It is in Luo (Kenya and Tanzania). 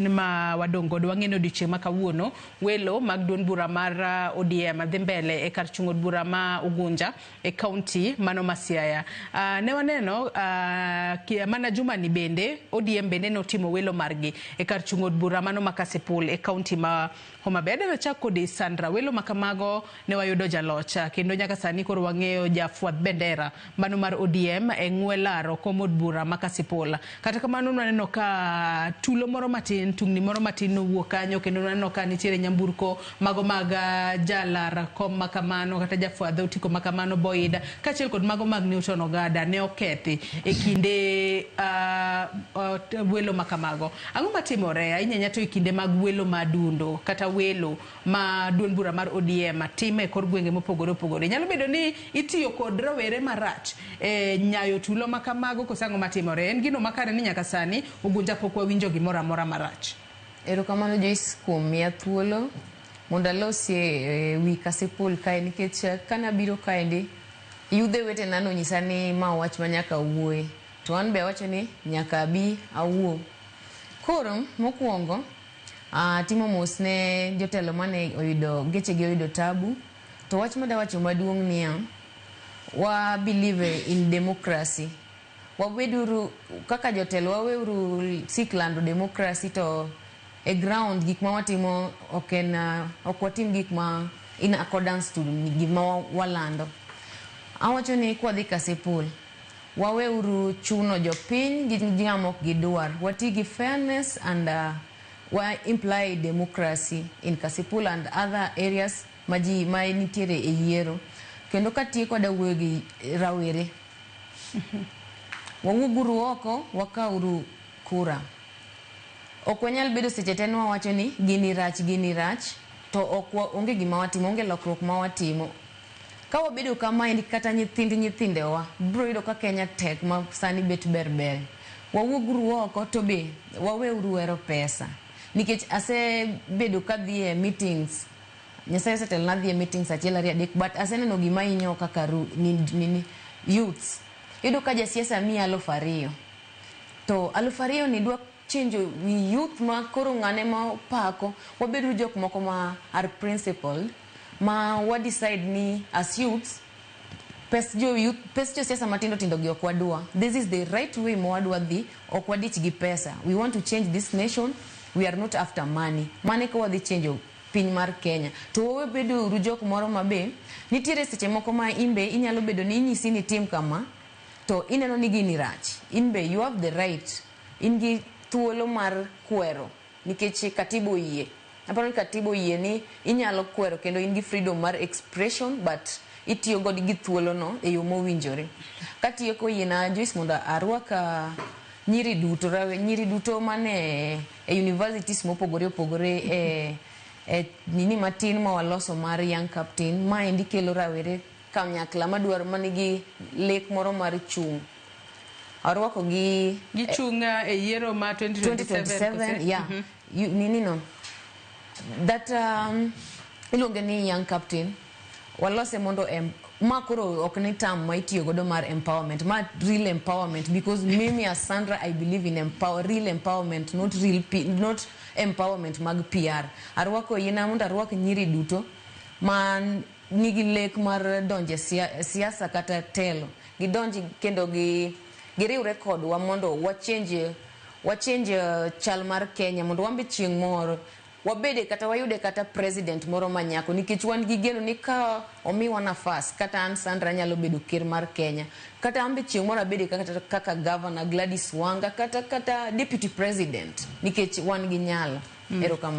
Ma wadong' godo wang'e ni odiochieng' ma kawuono welo mag duond bura mar ODM dhi mbele e kar chung' od bura ma Ugunja e kaunti mano ma Siaya. Ne waneno mana juma ni bende ODM bende notimo welo margi e kar chung' od bura mano ma Kasipul e kaunti ma Homa Bay. Adwa chak kodi Sandra, welo ma kamago ne wayudo jaloch kendo nyaka sani koro wang'eyo jafwadh bendera mano mar ODM e ng'we laro kom od bura ma Kasipul. Kata kamano nwaneno ka tulo moro matin, tungni moro matin nowuok kanyo kendo nwaneno ka nitiere nyamburko mago mag jalar kom makamano kata jafwadh otiko makamano Boyd kaachiel kod mago mag Newton Ogada ne okethi e kinde welo makamago. Ang'o matimore ahinya ahinya to e kinde mag welo madundo kata welo ma duond bura mar ODM timo e kor gwenge mopogore opogore? Nyalo bedo ni itiyo kod rawere marach e nyayo tulo makamago koso ang'o matimore? En gino makare ni nyaka sani Ugunja pok wawinjo gimoro amora marach. Erokamano Joyce kuom miya thuolo mondo alosie e wi Kasipul kae, nikech kanabiro kaendi, yudhe wetena nonyisa ni ma wach ma nyaka awuoye, to an be awacho ni nyaka abi awuo. Koro mokwongo atimo mos ne jotelo mane oyudo gechegi oyudo tabu, to wach madawacho maduong' niya, wa believe in democracy. Wabeduru kaka jotelo, waweuru sik lando democracy to e ground gik ma watimo ok en ok watim gik ma in accordance to gima walando. Awacho ni kwadhi Kasipul, waweuru chuno jopiny gi ng'ama ok gidwar. Wati gi fairness and wa imply democracy in Kasipul and other areas ma ji ma nitiere e yiero. Kendo katieko, adwa wuoyo gi rawere. Wawuoguru oko, wakawuru kura. Ok wanyal bedo seche te ni wawacho ni gini rach, gini rach, to ok onge gima watimo, onge lokruok ma watimo. Ka wabedo kamaendi, kata nyithind nyithindewa biro yudo ka Kenya tek ma sani bet ber ber. Wawuoguru oko to be waweuru hero pesa. Nikech asebedo kadhi e meetings, Nyasaye osetelona dhi e meetings achiel, ariyo, adek, but aseneno gima hinyo kaka nini youths. Iyudo ka jasiasa miyi 2000, to 2000 ni dwa change wi youth ma koro ng'ane ma pako. Wabeduru jok moko ma are principled, ma wa decide ni as youths, pes jo youth, pes josiasa matindo tindo gi ok wadwa. This is the right way ma wadwa dhi, ok wadich gi pesa. We want to change this nation, we are not after money. Mane ka wadhi change piny mar Kenya. To wawe bedo uru jok moro ma be nitiere seche moko ma imbe inyalo bedo ni inyisi ni tim kama, to ineno ni gini rach. In be you have the right, in gi thuolo mar kwero nikech katiba oyie. Aparo ni katiba oyie ni inyalo kwero kendo in gi freedom mar expression, but itiyo god gi thuolo no e yo mowinjore. Katieko, yiena Joyce mondo arwak nyiri duto, nyiri duto mane e universities mopogore opogore e nini matin ma waloso mar Young Captain. Maendi kelo rawere kanyakla madwaro manigi lek moro mar chung'. Arwako gi Gichung' e yiero ma 2027. 2027. Kose? Yeah. Nini no that iluonge ni Young Captain, walose mondo ma koro ok ni term ma itiyo godo mar empowerment, ma real empowerment, because mimi as Sandra, I believe in real empowerment, not real not empowerment mag PR. Arwako, yiena mondo arwak nyiri duto ma nigi lek mar donjo e siasa kata telo, gidonji kendo gi giriwre kodwa mondo wa change chal mar Kenya, mondo wan be chieng' moro wabede kata wayude kata president moro manyako, nikech wan gi geno ni ka omiwa nafas, kata an Sandra anyalo bedo ker mar Kenya, kata an be chieng' moro abede kaka governor Gladys Wanga kata deputy president, nikech wan gi nyalo. Erokamano.